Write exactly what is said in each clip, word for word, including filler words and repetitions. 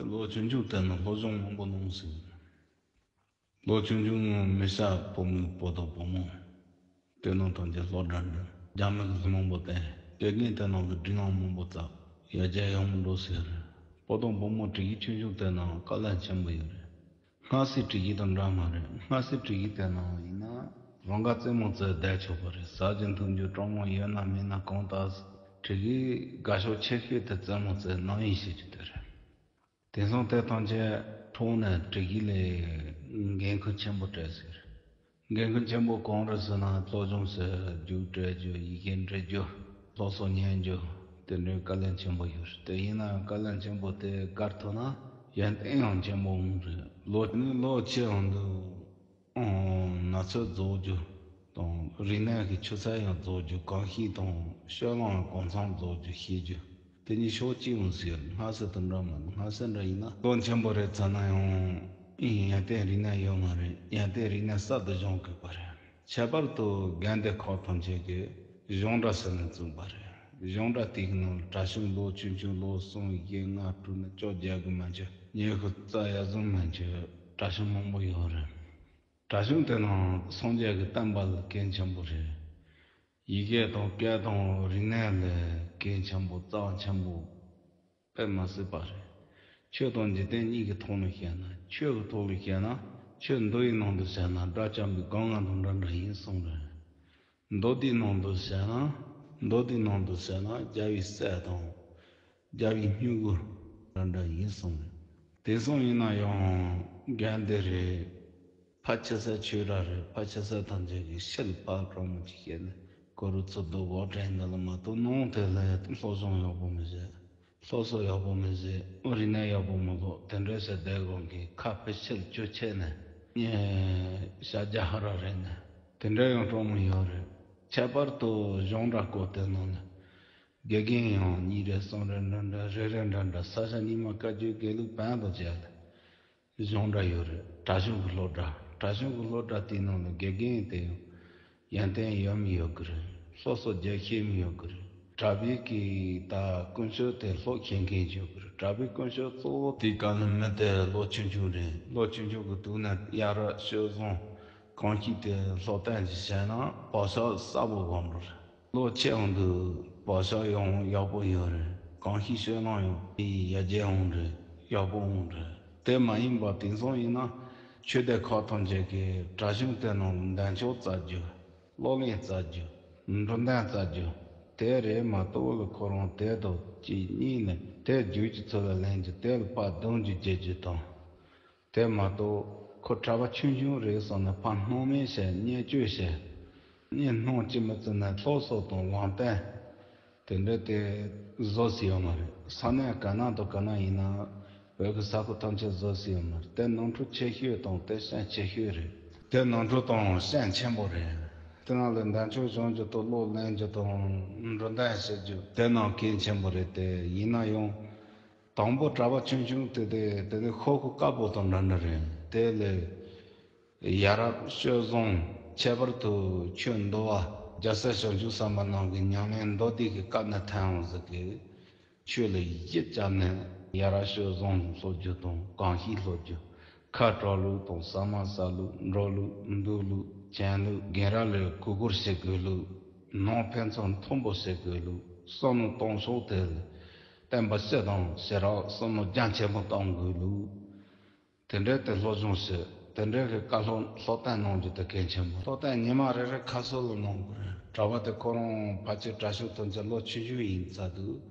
ལོ་ཆུང་ཆུང་དེ་ནང་སློབ་སྦྱོང་མང་པོ་གནང་ཟིན། ལོ་ཆུང་ཆུང་མི་ཤ་བུ་མོ་བུ་དང་བུ་མོ། དེ་ནང་ཐམས་ཅད་སློབ་གྲྭ་འགྲོ། རྒྱ་མི་གི་མང་པོ་བསྟེན། དགེ་རྒན་དེ་ནང་གི་སྒྲིག་ལམ་མང་པོ་བརྩམས། ཡར་རྒྱས་ཡག་མོ་འགྲོ་ཟེར་རེད། བུ་དང་བུ་མོ་སྒྲིག་གཞི་ཆུང་ཆུང་དེ་ནང་དཀའ་ལས་ཆེན་པོ་ཡོད་རེད། སྔ་སེ་སྒྲིག་གཞི་དང་འདྲ་མ་རེད། སྔ་སེ་སྒྲིག་གཞི་དེ་ནང་ཡིན་ན་རང་དགའ་རྩེད་མོ་རྩེ་བསྡད་ཆོག་པ་རེད། ཟ་རྒྱུ་འཐུང་རྒྱུ་གྲང་མོ་ཡོད་ན་མེད་ན་གང་ལྟར་སྒྲིག་གཞི་དགའ་ཤོས་ཆེ་ཤོས་དེ་རྩེད་མོ་རྩེ་རྣམ་གཡེང་བྱེད་རྒྱུ་དེ་རེད། དེང་སང་དེ་ཐམས་ཅད་འཕྲོག་ནས་སྒྲིག་གཞི་ལས་འགན་ཁུར་ཆེན་པོ་སྤྲད་ཟེར། འགན་ཁུར་ཆེན་པོ་གང་རེད་ཟེར་ན་སློབ་སྦྱོང་ཟེར། རྒྱུགས་སྤྲད་རྒྱུ། ཡི་གེ་འབྲི་རྒྱུ། སློབ་གསོ་ཉན་རྒྱུ། དེ་འདྲའི་དཀའ་ལས་ཆེན་པོ་ཡོད་རེད། དེ་ཡིན་ན་ཡང་དཀའ་ལས་ཆེན་པོ་དེ་བཀར་ཐུབ་ན་ཡར་ཐོན་ཡང་ཆེན་པོ་འོང་རེད། ལོ་ནི་ལོ་ཆེ་འོང་དུས། ཨང་། ན་ཚོད་རྫོགས་རྒྱུ་དང་། རིག་གནས་ཀྱི་ཆུ་ཚད་ཡང་རྫོགས་རྒྱུ། གོམས་གཤིས་དང་སྤྱོད་ལམ་གང་འཚམ་རྫོགས་རྒྱུ་ཤེས་རྒྱུ། དེ་གཉིས་ཕྱོགས་གཅིག་འོང་ཟེར། སྔ་སེ་དང་འདྲ་མ་རེད། སྔ་སེ་འདྲ་ཡིན་ན་ལོ་ཆེན་པོ་རེད་ཚར་ན་ཡང་ཡོན་ཏན་རིག་གནས་ཡོད་མ་རེད། ཡོན་ཏན་རིག་གནས་གསར་དུ་སྦྱོང་དགོས་པ་རེད། ཁྱད་པར་དུ་དགོན་སྡེ་ཁག་ཐམས་ཅད་ཀྱིས་གཞུང་སྒྲ་ཟེར་ནས་བཙུགས་པ་རེད། གཞུང་སྒྲ་དེའི་ནང་གྲྭ་ཆུང་ལོ་ཆུང་ཆུང་ལོ་གསུམ་བཞི་ལྔ་དྲུག་ནས་བཅོ་བརྒྱད་གི་མན་ཆད། ཉི་ཤུ་རྩ་ཡར་སོང་མན་ཆད་གྲྭ་ཆུང་མང་པོ་ཡོད་རེད། གྲྭ་ཆུང་དེ་ནང་སངས་རྒྱས་ཀྱི་བསྟན་པ་ལ་གལ་ཆེན་པོ་རེད། ཡི་གེ་དང་སྐད་དང་རིག་གནས་ལ་གལ་ཆེན་པོ་རྩ་བ་ཆེན་པོ་དཔེ་མ་སྲིད་པ་རེད། ཆོས་དང་འཇིག་རྟེན་གཉིས་ཀྱི་ཐོག་ནས་བཤད་ན། ཆོས་ཀྱི་ཐོག་ལ་བཤད་ན། ཆོས་མདོ་ཡི་ནང་དུ་བཤད་ན་སྒྲ་བཅོམ་པའི་སྒོ་ང་དང་འདྲ་འདྲ་ཡིན་གསུངས་རེད། མདོ་སྡེའི་ནང་དུ་བཤད་ན། མདོ་སྡེའི་ནང་དུ་བཤད་ན་རྒྱལ་བའི་སྲས་དང་། རྒྱལ་བའི་སྨྱུ་གུ་འདྲ་འདྲ་ཡིན་གསུངས་རེད། དེང་སང་ཡིན་ན་ཡང་དགོན་སྡེ་རེད། ཕལ་ཆེ་ས་ཆོས་ར་རེད། ཕལ་ཆེ་ས་ཐམས་ཅད་ཀྱིས་ཕྱི་ལ་ཕར་གྲོགས་མོ་ཅིག་བཤད་ནས་ཀོ་རུ་ཚུར་བསྡུ་འོག་དྲན་འདི་ལ་མ་གཏོགས་ནང་དེ་ལ་སློབ་སྦྱོང་ཡག་པོ་མི་བྱེད། སློབ་གསོ་ཡག་པོ་མི་བྱེད། རིག་གནས་ཡག་པོ་མི་ལོག་དེ་འདྲའི་ཟེར་བསྡད་དགོས་ཀྱི། ཁ་ཕྱི་ཕྱིར་བཅུ་ཆད་ནས་ཤ་རྒྱགས་ཧ་ར་རེད་ནས་དེ་འདྲ་ཡང་གྲོགས་མོ་ཡོད་རེད། ཁྱད་པར་དུ་གཞུང་སྒྲ་སྐོར་དེ་ནང་ལ་དགེ་རྒན་ཡང་གཉིས་རེ་གསུམ་རེ་འདྲ་འདྲ། རེ་རེ་འདྲ་འདྲ། ས་ཆ་རྙིང་མ་བཀའ་བརྒྱུད་དགེ་ལུགས་བོན་དང་བཅས་ལ་གཞུང་སྒྲ་ཡོད་རེད། གྲྭ་གཞུང་གི་སློབ་གྲྭ། གྲྭ་གཞུང་གི་སློབ་གྲྭ་དེའི་ནང་ལ་དགེ་རྒན་དེ་ཡང་ཡོན་ཏན་ཡོད་མི་ཡོད་གི་རེད། སློབ་གསོ་རྒྱག་ཤེས་མི་ཡོད་གི་རེད། གྲྭ་པའི་གི་ད་ཀུན་སྤྱོད་དེ་ལྷོད་ཤེས་མཁན་ཡོད་གི་རེད། གྲྭ་པའི་ཀུན་སྤྱོད་གཙོ་བོ་དེའི་སྐབས་ལ་མི་དེ་ལོ་ཆུང་ཆུང་རེད། ལོ་ཆུང་ཆུང་གི་དུས་ནས་ཡ་རབས་སྤྱོད་བཟང་གོམས་གཤིས་དེ་སློབ་སྟོན་ཅིག་བྱས་ན་བག་ཆགས་གསལ་པོ་ཡོང་གི་རེད། ལོ་ཆེ་འོང་དུས་བག་ཆགས་ཡང་ཡག་པོ་ཡོད་རེད། གོམས་གཤིས་སྤྱོད་ལམ་ཡང་ཡར་རྒྱས་འོང་རེད། ཡག་པོ་འོང་རེད། དེ་མ་ཡིན་པ་དེང་སང་ཡིན་ན་ཆོས་སྡེ་ཁག་ཐམས་ཅད་ཀྱིས་གྲྭ་གཞུང་དེ་ནང་ལ་མདུན་ཅོག་བཙལ་རྒྱུ། སློབ་གླིང་བཙལ་རྒྱུ། འགྲོ་དོན་བཙལ་རྒྱུ། དེ་རེད་མ་གཏོགས་ལ་ཁོ་རང་དེ་དང་གཅིག་གཉིས་ནས་དེ་རྒྱུགས་ཀྱི་ཚུལ་ལ་ལེན་རྒྱུ། དེ་ལ་ཕར་རྡུང་རྒྱུ་རྒྱག་རྒྱུ་དང་། དེ་མ་གཏོགས་ཁོ་གྲྭ་པ་ཆུང་ཆུང་རེད་བསམ་ནས་ཕར་སྣང་མེད་བྱས། བརྙས་བཅོས་བྱས། བརྙན་སྣང་ཅི་མི་བཙུགས་ནས་སློབ་གསོ་དང་ལམ་སྟོན་དེ་འདྲ་དེ་བཟོ་སྲིད་ཡོད་མ་རེད། ས་གནས་ག་ན་དང་ག་ན་ཡིན་ན་བོད་ཀྱི་ས་ཁུལ་ཐམས་ཅད་བཟོ་སྲིད་ཡོད་མ་རེད། དེ་ནོར་འཁྲུལ་ཆེ་ཤོས་དང་དེ་ཤན་ཆེ་ཤོས་རེད། དེ་ནོར་འཁྲུལ་དང་ཤན་ཆེན་པོ་རེད། དེ་ནང་ལ་མདུན་ཅོག་སྦྱང་རྒྱུ་དང་སློབ་གླེང་རྒྱུ་དང་འགྲོ་དོན་བྱེད་རྒྱུ་དེ་ནང་གལ་ཆེན་པོ་རེད། དེ་ཡིན་ན་ཡང་དང་པོ་གྲྭ་པ་ཆུང་ཆུང་དེ་དེ་དེ་ནི་ཤོག་གུ་དཀར་པོ་དང་འདྲ་འདྲ་རེད། དེ་ལས་ཡ་རབས་སྤྱོད་བཟང་། ཁྱད་པར་དུ་ཆོས་འདུལ་བ། རྒྱལ་སྲས་བྱང་ཆུབ་སེམས་དཔའ་རྣམས་ཀྱི་ཉམས་ལེན་མདོ་སྡེ་གི་སྐབས་ནས་ཐོན་འོང་ཟིག་གི། ཆོས་ལ་གཞི་བཅངས་ནས་ཡ་རབས་སྤྱོད་བཟང་སློབ་རྒྱུ་དང་གོམས་གཤིས་སློབ་རྒྱུ། ཁ་དྲོ་ལུགས་དང་ཟ་མ་ཟ་ལུགས། འགྲོ་ལུགས་འདུག་ལུགས་བྱོན་ལུགས། རྒན་རབས་ལ་གུས་བཀུར་བྱེད་དགོས་ལུགས། ནང་ཕན་ཚུན་མཐུན་པོ་བྱེད་དགོས་ལུགས། བསམ་བློ་གཏོང་ཕྱོགས་དེ་ལ་བསྟན་པ་སྤྱི་དང་ཞི་རགས། བསམ་བློ་རྒྱ་ཆེན་པོ་གཏོང་དགོས་ལུགས། དེ་འདྲའི་དེ་སློབ་སྦྱོང་བྱེད། དེ་འདྲའི་གི་བཀའ་སློབ་སློབ་སྟོན་གནང་རྒྱུ་དེ་གལ་ཆེན་པོ། སློབ་སྟོན་ཉི་མ་རེ་རེ་ཁ་གསོ་ལ་གནང་དགོས་རེད། གྲྭ་པ་དེ་ཁོ་རང་ཕལ་ཆེར་གྲྭ་ཆུང་ཐམས་ཅད་ལོ་ཆུང་ཆུང་ཡིན་ཙང་དུས།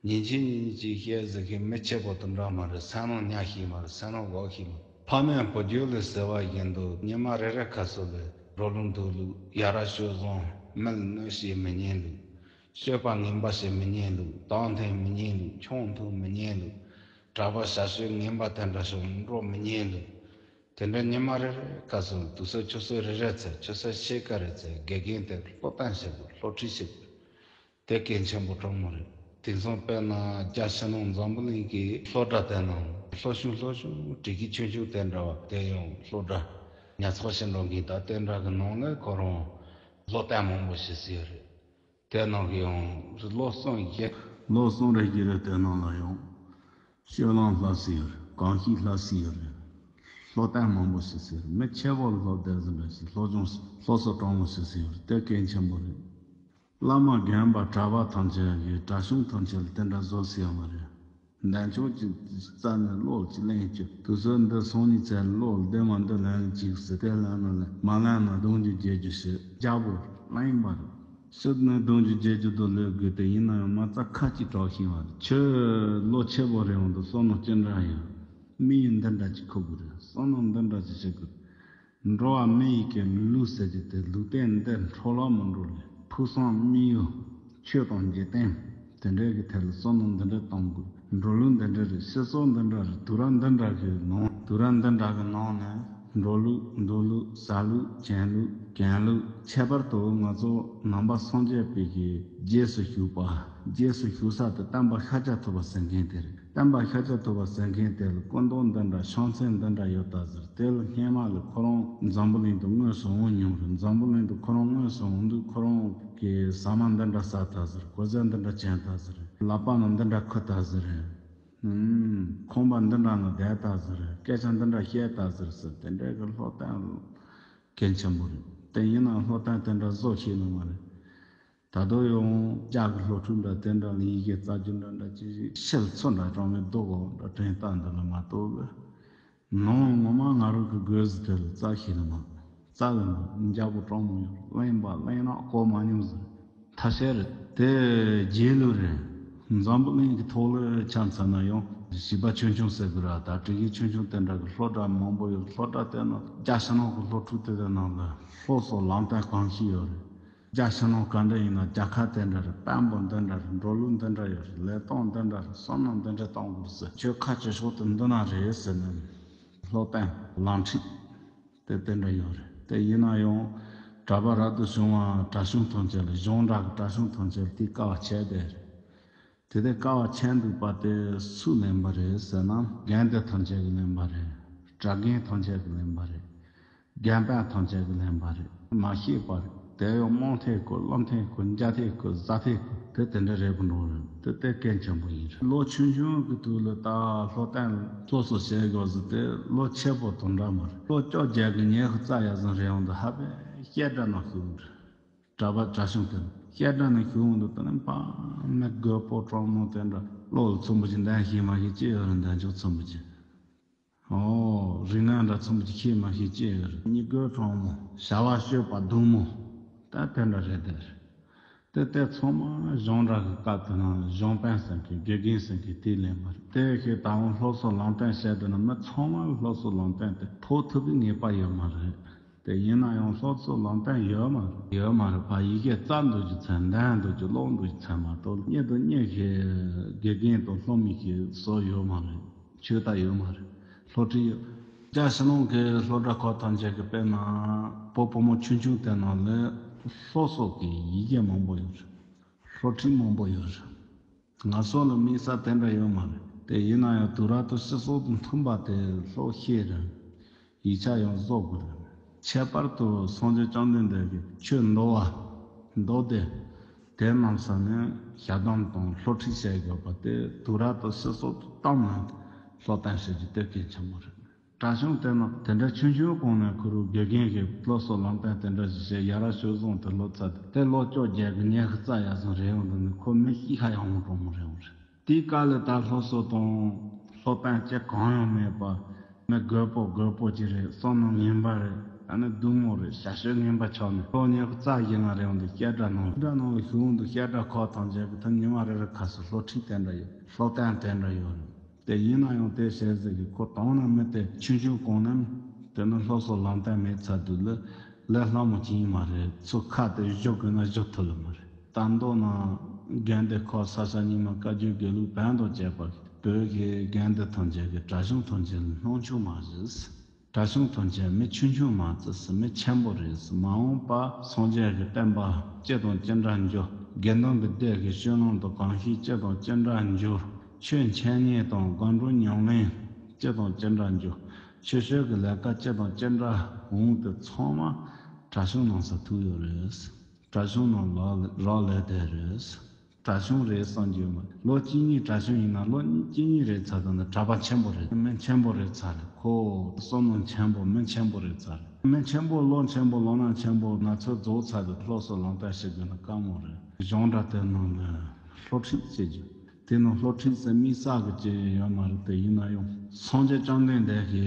ཉིན་གཅིག་ཉིན་གཅིག་བཤད་ཟེར་མཁན་མི་ཆེ་བོ་དེ་འདྲ་མ་རེད། སེམས་ནང་ཉར་ཤེས་མ་རེད། སེམས་ནང་འགོག་ཤེས་མ་རེད། ཕ་མས་བུ་རྒྱུད་ལ་ཟེར་བ་བཞིན་དུ་ཉི་མ་རེ་རེ་ཁ་གསོ་ལ་འགྲོ་ལུགས་འདུག་ལུགས། ཡ་རབས་སྤྱོད་བཟང་། མི་ལ་གནོད་བྱེད་མི་ཉན་ལུགས། སྤྱོད་པ་ངན་པ་བྱེད་མི་ཉན་ལུགས། དོགས་འཐེན་མི་ཉན་ལུགས། ཆང་འཐུང་མི་ཉན་ལུགས། གྲྭ་པ་བྱ་སྤྱོད་ངན་པ་དེ་འདྲ་ཞིག་འགྲོ་མི་ཉན་ལུགས། དེ་འདྲ་ཉི་མ་རེ་རེ་ཁ་གསོ། དུས་ཚོད་ཆུ་ཚོད་རེ་རེ་ཚོད། ཆུ་ཚོད་ཕྱེད་ཀ་རེ་ཚོད། དགེ་རྒན་དེ་སློབ་སྟོན་བྱེད་དགོས། སློབ་ཁྲིད་བྱེད་དགོས། དེ་གལ་ཆེན་པོ་དྲང་མོ་རེད། དེང་སང་དཔེར་ན་རྒྱ་ཕྱི་ནང་འཛམ་བུ་གླིང་གི་སློབ་གྲྭ་དེ་ནང་སློབ་ཆུང་སློབ་ཆུང་བྲིས་ཀྱི་ཆུང་ཆུང་དེ་འདྲ་བ་དེ་ཡང་སློབ་གྲྭ་ཉར་ཚགས་བྱེད་འགྲོ་མཁན་ད་དེ་འདྲ་གི་ནང་ལ་ཁོ་རང་སློབ་སྟོན་མང་པོ་བྱེད་སྲིད་ཡོད་རེད། དེ་ནང་གི་ཡང་ལོ་གསུམ་བཞི། ལོ་གསུམ་རེ་བཞི་རེ་དེ་ནང་ལ་ཡང་ སྤྱོད་ལམ་ལྷ་སྲས་ཡོད་རེད། གོམས་གཤིས་ལྷ་སྲས་ཡོད་རེད། སློབ་སྟོན་མང་པོ་ཞིག་ཟེར། མི་ཆེ་བོ་ལ་སློབ་སྟོན་ཟེར་འདྲ་ཞིག་སློབ་སྦྱོང་སློབ་གསོ་དྲང་མོ་ཞིག་ཟེར་ཡོད་རེད། དེ་གལ་ཆེན་པོ་རེད། བླ་མ་རྒན་པ་གྲྭ་པ་ཐམས་ཅད་ཀྱིས་གྲྭ་ཆུང་ཐམས་ཅད་ལ་དེ་འདྲ་བཟོ་སྲིད་ཡོད་མ་རེད། འདས་མཆོག་གི་རྩ་ནས་བློ་ལ་ཅིག་ལེན་རྒྱུ། དུས་ཚོད་འདི་སང་ཉིན་ཚེ་བློ་ལ་བདེ་མ་འདི་ལེན་ཅིག་ཟེར། དེ་ལེན་ན་ལེན། མ་ལེན་ན་གདུང་རྒྱུད་བརྗེ་རྒྱུ་ཞིག་རྒྱ་བོ་གླེན་པ་རེད། སྲིད་ནས་གདུང་རྒྱུད་བརྗེ་རྒྱུ་དུ་ལོས་དགོས་ཏེ། ཡིན་ན་ཡང་མ་རྩ་ཁ་ཅིག་གྲགས་ཤིང་བ་རེད། ཁྱོད་ལོ་ཆེ་བོ་རེད་འོང་དུ་བསོད་ནམས་ཅི་འདྲ་ཡོད། མི་ཡིས་འདི་འདྲ་ཅིག་ཁུར་དགོས་རེད། བསོད་ནམས་འདི་འདྲ་ཅིག་བྱེད་དགོས་རེད། འགྲོ་བ་མི་ཡི་གེ་ལུགས་ཟེར་གྱི་དེ་ལུགས་བསྟན་འདི་འཕྲོ་བརླག་མི་འགྲོ་ལེ། ཕུགས་བསམ་དམིགས་ཡུལ་ཆོས་དང་འཇིག་རྟེན་དེ་འདྲའི་གི་ཐད་ལ་བསམ་བློ་འདི་འདྲ་གཏོང་དགོས། འགྲོ་ལུགས་འདི་འདྲ་རེད། སྤྱི་ཚོགས་འདི་འདྲ་རེད། དུས་རབས་འདི་འདྲ་གི་ནང་དུས་རབས་འདི་འདྲ་གི་ནང་ནས་འགྲོ་ལུགས་འདུག་ལུགས་ཟ་ལུགས་གྱོན་ལུགས་གྱོན་ལུགས་ཁྱད་པར་དུ་ང་ཚོ་ནང་པ་སངས་རྒྱས་པའི་གི་རྗེས་སུ་ཞུགས་པ། རྗེས་སུ་ཞུགས་ས་དེ་བསྟན་པ་ཤཱཀྱ་ཐུབ་པ་ཟེར་མཁན་དེ་རེད། བསྟན་པ་ཤཱཀྱ་ཐུབ་པ་ཟེར་མཁན་དེ་ལ་སྐུ་མདོག་འདི་འདྲ་ཕྱག་མཚན་འདི་འདྲ་ཡོད་ད་ཟེར། དེ་ལ་སྔས་མ་ལ་ཁོ་རང་འཛམ་བུ་གླིང་དུ་དངོས་སུ་འོང་མྱོང་རེད། འཛམ་བུ་གླིང་དུ་ཁོ་རང་དངོས་སུ་འོང་དུས་ཁོ་རང་གི་ཟ་མ་འདི་འདྲ་ཟ་ད་ཟེར། གོས་གཟན་འདི་འདྲ་གྱོན་ད་ཟེར། ལག་པ་ན་འདི་འདྲ་ཁུར་ད་ཟེར། ཁང་པ་འདི་འདྲ་ན་བསྡད་ད་ཟེར། སྐད་ཆ་འདི་འདྲ་བཤད་ད་ཟེར་ཟེར། དེ་འདྲའི་གི་སློབ་སྟོན་གལ་ཆེན་པོ་རེད། དེ་ཡིན་ན་སློབ་སྟོན་དེ་འདྲ་བཟོ་ཤེས་ནི་མ་རེད། ད་དུང་ཡང་རྒྱ་གི་སློབ་ཕྲུག་འདྲ་དེ་འདྲ་ལ་ཡི་གེ་རྩ་རྒྱུ་འདྲ་འདྲ་ཅིག་ཤེལ་ཚོ་འདྲ་གྲོང་མི་རྡོ་གོ་འདྲ་དྲན་རྟགས་འདི་ལ་མ་གཏོགས་གི་ནང་ངོ་མ་ང་རང་གི་སྒོས་སུ་དེ་ལ་རྩ་ཤེས་ནི་མ་རྩ་གི་མ་འཇའ་པོ་གྲོང་མོ་ཡོད། གླེན་པ་གླེན་རོགས་གོ་མ་མྱོང་ཟེར། ཐ་ཤལ་རེད། དེ་རྗེས་ལུས་རེད། འཛམ་བུ་གླིང་གི་ཐོག་ལ་ཆ་མཚོན་ན་ཡང་བྱིས་པ་ཆུང་ཆུང་ཟེར་དགོས་ར། ད་དྲི་གི་ཆུང་ཆུང་དེ་འདྲ་གི་སློབ་གྲྭ་མང་པོ་ཡོད། སློབ་གྲྭ་དེ་ནི་རྒྱ་ཕྱི་ནང་གི་སློབ་ཕྲུག་དེ་དེ་ནང་ལ་སློབ་གསོ་ལམ་སྟོན་གང་ཞིག་ཡོད་རེད། རྒྱ་ཕྱི་ནང་ག་འདྲ་ཡིན་ན་རྒྱལ་ཁབ་དེ་འདྲ་རེད། དཔོན་པོ་འདི་འདྲ་རེད། འགྲོ་ལུགས་འདི་འདྲ་ཡོད་རེད། ལས་སྟངས་འདི་འདྲ་རེད། བསམ་བློ་འདི་འདྲ་གཏོང་དགོས་ཟེར། ཁྱོད་ཁ་ཆེ་ཤོས་དེ་འདི་ན་རེད་ཟེར་ནས་སློབ་སྟོན་ལམ་ཁྲིད། དེ་དེ་འདྲ་ཡོད་རེད། དེ་ཡིན་ན་ཡང་གྲྭ་པ་རབ་ཏུ་བྱུང་བ་གྲྭ་ཆུང་ཐམས་ཅད་ལ། གཞུང་འབྲེལ་གྱི་གྲྭ་ཆུང་ཐམས་ཅད་ལ་དེ་དཀའ་བ་ཆེ་བསྡད་རེད། དེ་དེ་དཀའ་བ་ཆེ་འདུག་པ་དེ་སུས་ལེན་པ་རེད་ཟེར་ན། དགོན་སྡེ་ཐམས་ཅད་ཀྱིས་ལེན་པ་རེད། གྲྭ་རྒན་ཐམས་ཅད་ཀྱིས་ལེན་པ་རེད། དགོན་པ་ཐམས་ཅད་ཀྱིས་ལེན་པ་རེད། མ་ཤེས་པ་རེད། དེ་ཡང་རྨོངས་ཐད་དགོས། རློམ་ཐད་དགོས། འཇའ་ཐད་དགོས། ཟ་ཐད་དགོས། དེ་དེ་འདྲ་རེད་པ་འགྲོ་རེད། དེ་དེ་གལ་ཆེན་པོ་ཡིན་རེད། ལོ་ཆུང་ཆུང་གི་དུས་ལ་ད་སློབ་སྟོན་སློབ་གསོ་བྱེད་དགོས་ཟེར་དེ་ལོ་ཆེ་པོ་དང་འདྲ་མ་རེད། ལོ་བཅོ་བརྒྱད་ཀྱི་ཉི་ཤུ་རྩ་ཡར་ཙམ་རེད་འོང་དུ་ཧ་པའི་བཤད་གྲྭ་ནང་ཞུགས་རེད། གྲྭ་པ་གྲྭ་ཆུང་དེ་བཤད་གྲྭ་ནང་ཞུགས་འོང་དུ་དེ་ནི་ཕ་མའི་རྒད་པོ་གྲོགས་མོ་དེ་འདྲ་བློ་ལ་ཚོམ་བུ་ཅིག་འདོན་ཤེས་མ་ཤེས་ཅི་ཡོད་རེད། འདོན་ཆོག་ཚོམ་བུ་ཅིག་ཨོ། རིག་གནས་འདྲ་ཚོམ་བུ་ཅིག་ཤེས་མ་ཤེས་ཅི་ཡོད་རེད། གཉིས་དགོད་གྲོགས་མོ། བྱ་བ་སྤྱོད་པ་སྡུག་མོ། ད་དེ་འདྲ་རེད་དེ། དེ་དེ་ཚང་མ་གཞུང་འབྲེལ་གྱི་སྐབས་དེ་ན་གཞུང་དཔོན་ཟེར་མཁན་དགེ་རྒན་ཟེར་མཁན་དེས་ལེན་པ་རེད། དེ་བཞིན་ད་རུང་སློབ་གསོ་ལམ་སྟོན་བྱས་དུས་ན་མི་ཚང་མ་ལ་སློབ་གསོ་ལམ་སྟོན་དེ་ཕོག་ཐུབ་པའི་ངེས་པ་ཡོད་མ་རེད། དེ་ཡིན་ན་ཡང་སློབ་གསོ་ལམ་སྟོན་ཡོད་མ་རེད། ཡོད་མ་རེད་པ། ཡི་གེ་རྩ་འདུག་རྒྱུ་ཚན། འདོན་འདུག་རྒྱུ་ཀློག་འདུག་རྒྱུ་ཚན་མ་གཏོགས་གཉེར་དང་གཉེར་ཤེས་དགེ་རྒན་དང་སློབ་མའི་ཞིག་བཟོ་ཡོད་མ་རེད། ཆོས་ལྟ་ཡོད་མ་རེད། སློབ་ཁྲིད་ཡོད། རྒྱ་ཕྱི་ནང་གི་སློབ་གྲྭ་ཁག་ཐམས་ཅད་ཀྱི་དཔེར་ན་བོད་བུ་མོ་ཆུང་ཆུང་དེ་ནང་ལ་སློབ་གསོ་གི་ཡི་གེ་མང་པོ་ཡོད་རེད། སློབ་ཁྲིད་མང་པོ་ཡོད་རེད། ང་ཚོ་ལ་དམིགས་བསལ་དེ་འདྲ་ཡོད་མ་རེད། དེ་ཡིན་ན་ཡང་དུས་རབས་དང་སྤྱི་ཚོགས་དང་མཐུན་པ་དེ་སློབ་ཤེས་རེད། ཡིག་ཆ་ཡང་བཟོ་དགོས་རེད། ཁྱད་པར་དུ་སངས་རྒྱས་བཅོམ་ལྡན་འདས་ཀྱི་ཆོས་མདོ་བ། མདོ་སྡེ། དེ་རྣམས་ས་ནས་ཞལ་གདམས་དང་སློབ་ཁྲིད་བྱེད་དགོས་པ་དེ་དུས་རབས་དང་སྤྱི་ཚོགས་དང་བསྟུན་ནས་སློབ་སྟོན་བྱེད་རྒྱུ་དེ་གལ་ཆེན་པོ་རེད། གྲྭ་ཆུང་དེ་ནི་དེ་འདྲ་ཆུང་ཆུང་གོང་ནས་ཁོ་རང་དགེ་རྒན་གྱིས་སློབ་གསོ་ལམ་སྟོན་དེ་འདྲ་ཞིག་བྱས། ཡ་རབས་སྤྱོད་བཟང་དེ་སློབ་ཚར་ཏེ་དེ་ལོ་བཅོ་བརྒྱད་ཀྱི་ཉི་ཤུ་རྩ་ཡར་སོང་རེད་འོང་དུས་ནི་ཁོ་མི་གཤིས་ཁ་ཡག་མོ་གྲོགས་མོ་རེད་འོང་རེད། དེའི་སྐབས་ལ་ད་སློབ་གསོ་དང་སློབ་སྟོན་བྱེད་གང་ཡང་མེད་པ། མི་རྒོད་པོ་རྒོད་པོ་ཅིག་རེད། བསམ་ནང་ངན་པ་རེད། ཨ་ནི་སྡུག་མོ་རེད། ཞ་ཞི་ངན་པ་ཆགས་ནས་ལོ་ཉི་ཤུ་རྩ་བཞི་ལྔ་རེད་འོང་དུས་བཤད་གྲྭ་ནང་བཤད་གྲྭ་ནང་ལ་ཞུགས་འོང་དུས་བཤད་གྲྭ་ཁག་ཐམས་ཅད་ཀྱི་ཐོག་ཉི་མ་རེ་རེ་ཁ་སང་སློབ་ཁྲིད་དེ་འདྲ་ཡོད། སློབ་སྟོན་དེ་འདྲ་ཡོད་རེད། དེ་ཡིན་ན་ཡང་དེ་བྱས་ཟེར་གི་ཁོ་དང་ན་མི་དེ་ཆུང་ཆུང་གོང་ནས་དེ་ནི་སློབ་གསོ་ལམ་སྟོན་མེད་ཚར་དུས་ལ་ལས་སླ་མོ་ཅིག་ཡིན་མ་རེད། ཚུར་ཁ་དེ་གཞོ་དགོས་ན་གཞོ་ཐུབ་ལ་མ་རེད། ད་མདོར་ན་དགོན་སྡེ་ཁག་ས་ཆ་རྙིང་མ་བཀའ་བརྒྱུད་དགེ་ལུགས་བོན་དང་བཅས་པ་བོད་ཀྱི་དགོན་སྡེ་ཐམས་ཅད་ཀྱི་གྲྭ་གཞུང་ཐམས་ཅད་ལ་སྣང་ཆུང་མ་བྱེད། གྲྭ་གཞུང་ཐམས་ཅད་མི་ཆུང་ཆུང་མ་བརྩི་ཟེར། མི་ཆེན་པོ་རེད་ཟེར། མ་འོངས་པ་སངས་རྒྱས་ཀྱི་བསྟན་པ་ཅི་དང་ཅི་འདྲ་འགྱུར། དགེ་འདུན་པའི་སྡེ་གི་སྤྱོད་ལམ་དང་གོམས་གཤིས་ཅི་དང་ཅི་འདྲ་འགྱུར། ཆོས་འཆད་ཉན་དང་སྒོམ་སྒྲུབ་ཉམས་ལེན་ཅི་དང་ཅི་འདྲ་འགྱུར། ཆོས་སྤྱོད་ཀྱི་ལས་ཀ་ཅི་དང་ཅི་འདྲ་འོང་དེ་ཚང་མ་གྲྭ་གཞུང་ནང་ས་ཐུག་ཡོད་རེད། གྲྭ་གཞུང་ནང་ལ་རག་ལས་བསྡད་རེད། གྲྭ་ཆུང་རེད་བསམ་རྒྱུ་མ་རེད། ལོ་གཅིག་གཉིས་གྲྭ་ཆུང་ཡིན་ན་ལོ་གཅིག་གཉིས་རེད་ཚར་དུས་ན་གྲྭ་པ་ཆེན་པོ་རེད། མི་ཆེན་པོ་རེད་ཚར་རེད། ཁོ་བསམ་བློ་ཆེན་པོ་མི་ཆེན་པོ་རེད་ཚར་རེད། མི་ཆེན་པོ་ལོ་ཆེན་པོ་ལོ་ན་ཆེན་པོ་ན་ཚོད་རྫོགས་ཚར་དུས་སློབ་གསོ་ལག་བསྟར་བྱེད་དགོས་ན་དཀའ་མོ་རེད། གཞུང་འབྲེལ་དེ་ནང་ལ་སློབ་ཁྲིད་བྱེད་རྒྱུ། དེ་ནང་སློབ་ཁྲིད་ཟེར་དམིགས་བསལ་གྱི་ཅི་ཡོད་མ་རེད། དེ་ཡིན་ན་ཡང་སངས་རྒྱས་བཅོམ་ལྡན་འདས་ཀྱི་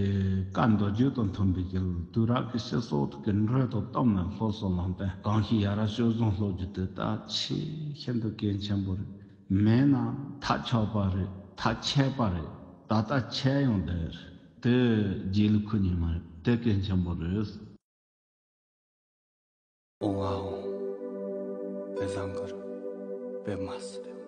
བཀའ་མདོ་རྒྱུད་དང་མཐུན་པའི་གི་དུས་རབས་ཀྱི་སྤྱི་ཚོགས་ཀྱི་འགྲོས་དང་བསྟུན་ནས་སློབ་གསོ་ལག་བསྟར་གང་ཞིག་ཡར་ར་སྤྱོད་བཟང་སློབ་རྒྱུ་དེ་ད་ཆེས་ཤིན་ཏུ་གལ་ཆེན་པོ་རེད། མེད་ན་ཐག་ཆོད་པ་རེད། ཐག་ཆད་པ་རེད། ད་ལྟ་ཆད་ཡོང་བསྡད་རེད། དེ་རྗེས་ལུས་ཁུར་ཉན་མ་རེད། དེ་གལ་ཆེན་པོ་རེད། ཨོ་ཨ་ཨོ། དཔེ་བཟང་གི་རེད། དཔེ་མ་སྲིད་པའི་